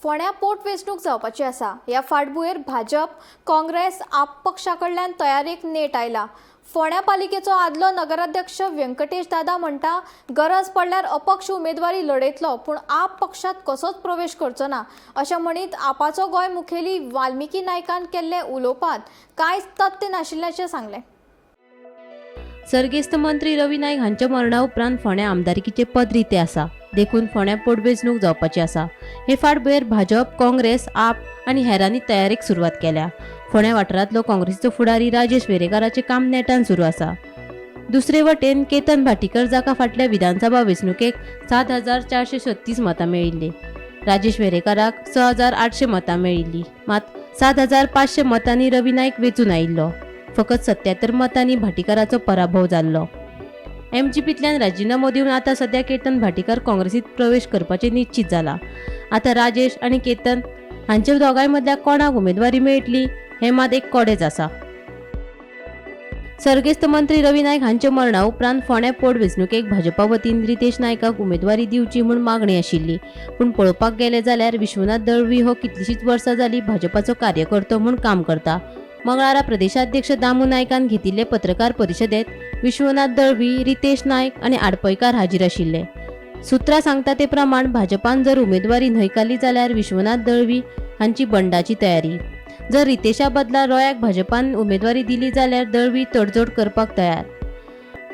फोंड्यां पोटवेंचणूक जावपाची आसा. ह्या फाटभुंयेर भाजप, काँग्रेस, आप पक्षा कडल्यान तयारेक नेट आयला. फोंड्या पालिकेचो आदलो नगराध्यक्ष व्यंकटेश दादा म्हणटा, गरज पडल्यार अपक्ष उमेदवारी लढयतलो, पूण आप पक्षात कसोच प्रवेश करचो ना, अशें म्हणीत आपाचो गोंय मुखेली वाल्मिकी नायकान केल्ले उलोवपांत कांयच तथ्य नाशिल्ल्याचें सांगलें. सर्गेस्त मंत्री रवी नायक हांच्या मरणा उपरांत फोंड्या आमदारकीचें पद रितें आसा. देखून फोंड्या पोटवेंचणूक जावपाची आसा. हे फाटभुंयेर भाजप, काँग्रेस, आप आनी हेरांनी तयारेक सुरवात केल्या. फोंड्या वाठारांतलो काँग्रेसीचो फुडारी राजेश वेरेंकाराचें काम नेटान सुरू आसा. दुसरे वटेन केतन भाटीकर, जाका फाटल्या विधानसभा वेंचणुकेक 7436 मतां मेळिल्लीं, राजेश वेरेंकाराक 6800 मतां मेळिल्लीं. मात 7500 मतांनी रवी नायक वेंचून आयिल्लो. फकत 77 मतांनी भाटीकाराचो पराभव जाल्लो. एमजीपींतल्यान राजिनामो दिवन आतां सध्या केतन भाटीकार काँग्रेसीत प्रवेश करपाचें निश्चित जाला. आतां राजेश आनी केतन हांच्या दोगांय मदल्या कोणाक उमेदवारी मेळटली हें मात एक कोडेच आसा. सर्गेस्त मंत्री रवी नायक हांच्या मरणा उपरांत फोंड्या पोटवेंचणुकेक भाजपा वतीन रितेश नायकाक उमेदवारी दिवची म्हूण मागणी आशिल्ली. पूण पळोवपाक गेले जाल्यार विश्वनाथ दळवी हो कितलीशींच वर्सां जालीं भाजपाचो कार्यकर्तो म्हूण काम करता. मंगळारा प्रदेशाध्यक्ष दामू नायकान घेतिल्ले पत्रकार परिशदेत विश्वनाथ दळवी, रितेश नायक आनी आडपयकार हाजीर आशिल्ले. सुत्रां सांगता ते प्रमाण भाजपान जर उमेदवारी न्हयकारली जाल्यार विश्वनाथ दळवी हांची बंडाची तयारी. जर रितेशा बदला रोयाक भाजपान उमेदवारी दिली जाल्यार दळवी तडजोड करपाक तयार.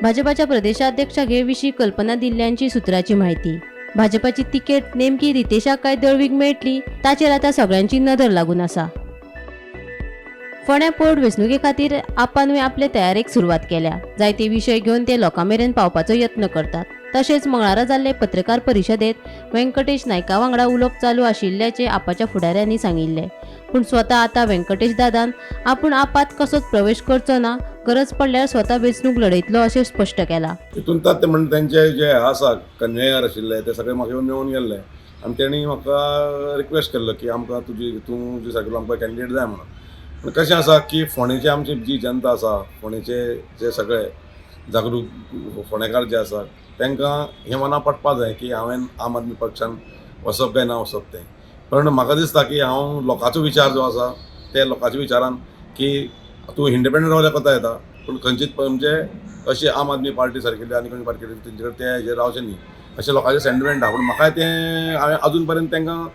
भाजपाच्या प्रदेशाध्यक्षाक हे विशीं कल्पना दिल्ल्यांची सुत्राची म्हायती. भाजपाची तिकेट नेमकी रितेशाक काय दळवीक मेळटली ताचेर आतां सगळ्यांची नदर लागून आसा. फोंड्या पोट वेंचणुके खातीर आपानूय आपले तयारेक सुरवात केल्या. जायते विशय घेवन ते लोकां मेरेन पावपाचो यत्न करतात. तशेंच मंगळारा जाल्ले पत्रकार परिशदेत व्यंकटेश नायका वांगडा उलोवप चालू आशिल्ल्याचें आपाच्या फुडाऱ्यांनी सांगिल्लें. पूण स्वता आतां व्यंकटेश दादान आपूण आपात कसोच प्रवेश करचो ना, गरज पडल्यार स्वता वेंचणूक लढयतलो अशें स्पश्ट केलां. तितून ते म्हण तेंचे जे आसा कन्वेयर आशिल्ले, ते सगळे म्हाका येवन मेळून गेल्ले आनी तेणी म्हाका रिक्वेस्ट केल्लो की आमकां तुजी, तूं जी सारकेलो आमकां कॅन्डिडेट जाय म्हणून. पूण कशें आसा की फोंडेची आमची जी जनता आसा, फोंडेचे जे सगळे जागरूक फोंडेकार जे आसा, तांकां हें मना पटपा जाय की हांवें आम आदमी पक्षान वचप काय ना वचप तें. पण म्हाका दिसता की हांव लोकांचो विचार जो आसा ते लोकांच्या विचारान की तूं इंडिपेंडंट रावल्यार कोता येता, पूण खंयचीच म्हणजे अशी आम आदमी पार्टी सारकेली आनी खंयची पार्टी तेंचे कडेन ते हेजेर रावचें न्ही अशें लोकांचें सेंटिमेंट आहा. पूण म्हाका तें हांवें अजून पर्यंत तांकां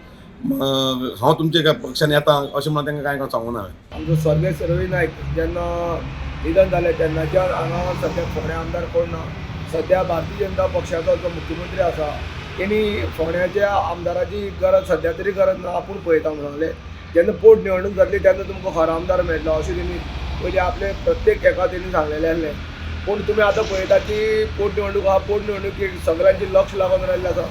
हांव तुमच्या पक्षान येता अशें म्हणून तांकां कांय सांगूं ना हांवें. आमचो सर्गेस्त रवी नायक जेन्ना निधन जालें तेन्नाच्यान हांगा सद्या फोंड्या आमदार कोण ना. सद्या भारतीय जनता पक्षाचो जो मुख्यमंत्री आसा तेणी फोंड्याच्या आमदाराची गरज सद्या तरी गरज ना, आपूण पळयता म्हणून सांगलें. जेन्ना पोट निवडणूक जातली तेन्ना तुमकां खरो आमदार मेळटलो अशें तेणी पयलीं आपले प्रत्येक एका तेणी सांगलेलें आसलें. पूण तुमी आतां पळयता की पोट निवडणूक आहा, पोट निवडणुकेक सगळ्यांचें लक्ष लागून राहिल्लें आसा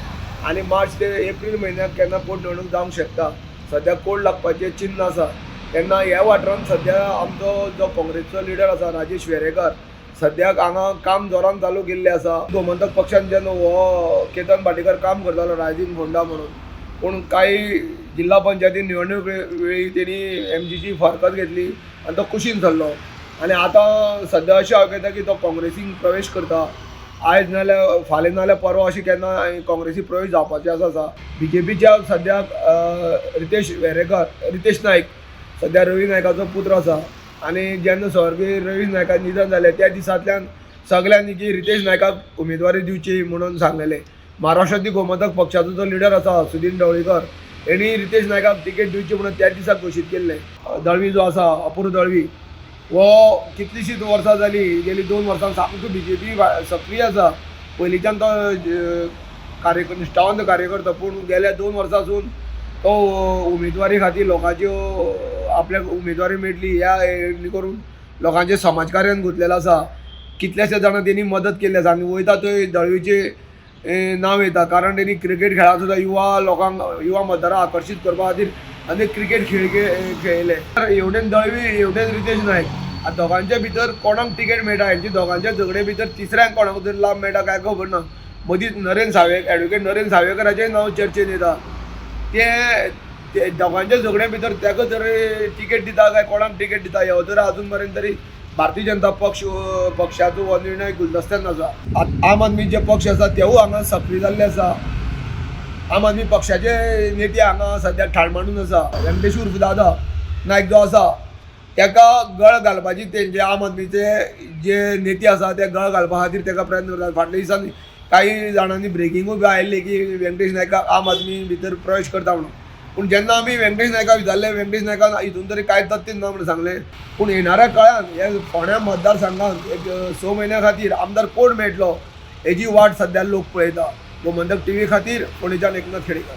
आनी मार्च ते एप्रील म्हयन्याक केन्ना पोट निवडणूक जावंक शकता. सद्या कोड लागपाचें चिन्न आसा. तेन्ना ह्या वाठारांत सद्या आमचो जो काँग्रेसचो लिडर आसा राजेश वेरेंकार, सद्याक हांगा काम जोरान चालू केल्लें आसा. गोमंतक पक्षान जेन्ना हो केतन भाटीकर काम करतालो रायझींग फोंडा म्हणून, पूण कांय जिल्हा पंचायती निवडणूक वेळी तेणी एमजीची फारकत घेतली आनी तो कुशीन सरलो आनी आतां सद्या अशें आयकता की तो काँग्रेसीन प्रवेश करता. आयज नाजाल्यार फाल्यां नाजाल्यार परवां अशें केन्ना काँग्रेसी प्रवेश जावपाचें आसा. आसा बीजेपीच्या सद्याक रितेश वेरेंकर, रितेश नायक सद्या रवी नायकाचो पुत्र आसा आनी जेन्ना स्वर्गीय रवी नायकाक निधन जालें त्या दिसांतल्यान सगल्यांनी की रितेश नायकाक उमेदवारी दिवची म्हणून सांगलेलें. महाराष्ट्रांतली गोमंतक पक्षाचो जो लिडर आसा सुदीन ढवळीकर हेणी रितेश नायकाक तिकेट दिवची म्हणून त्या दिसा घोशीत केल्लें. दळवी जो आसा, अपूर्व दळवी, हो कितलीशींच वर्सां जाली, गेली 2 वर्सां सामको बीजेपी सक्रीय आसा. पयलींच्यान तो निश्ठावंत कार्यकर्तो, पूण गेल्या 2 वर्सां तो उमेदवारी खातीर लोकांच्यो आपल्याक उमेदवारी मेळटली ह्या हें करून लोकांचे समाजकार्यान गुंतलेलो आसा. कितल्याश्या जाणांक तेणी मदत केल्ली आसा आनी वयता थंय दळवीचें नांव येता, कारण तेणी क्रिकेट खेळांत सुद्दां युवा लोकांक, युवा मतदारांक आकर्शीत करपा खातीर आनी क्रिकेट खेळ खेळयले. हेवटेन दळवी, हेवटेन रितेश नायक, आतां दोगांच्या भितर कोणाक तिकेट मेळटा, हेंचे दोगांच्या झगडे भितर तिसऱ्यांक कोणाक तरी लाभ मेळटा काय खबर ना. मदींच नरेन सावय, एडवोकेट नरेन सावयकाराचें नांव चर्चेन येता. ते दोगांच्या झगड्या भितर ताका तरी तिकेट दिता काय कोणाक तिकेट दिता हो तर अजून मेरेन तरी भारतीय जनता पक्षाचो हो निर्णय गुलदस्त्यान आसा. आम आदमी जे पक्ष आसा तेवूय हांगा सक्रीय जाल्ले आसा. आम आदमी पक्षाचे नेते हांगा सद्या ठाण मांडून आसा. व्यंकटेश उर्फ दादा नायक जो आसा तेका गळ घालपाची तेंचे आम आदमीचे जे नेते आसा ते गळ घालपा खातीर तेका प्रयत्न करतात. फाटल्या दिसांनी काही जाणांनी ब्रेकिंगूय बी आयिल्ली की व्यंकटेश नायकाक आम आदमी भितर प्रवेश करता म्हणून. पूण जेन्ना आमी व्यंकटेश नायकाक विचारलें, व्यंकटेश नायकान हितून तरी कांय तथ्य ना म्हणून सांगलें. पूण येणाऱ्या काळान हे फोंड्या मतदारसंघात एक 6 म्हयन्या खातीर आमदार कोण मेळटलो हेजी वाट सद्या लोक पळयता. गोमंतक टीव्ही खातीर फोंडेच्यान एकनाथ खेडेकर.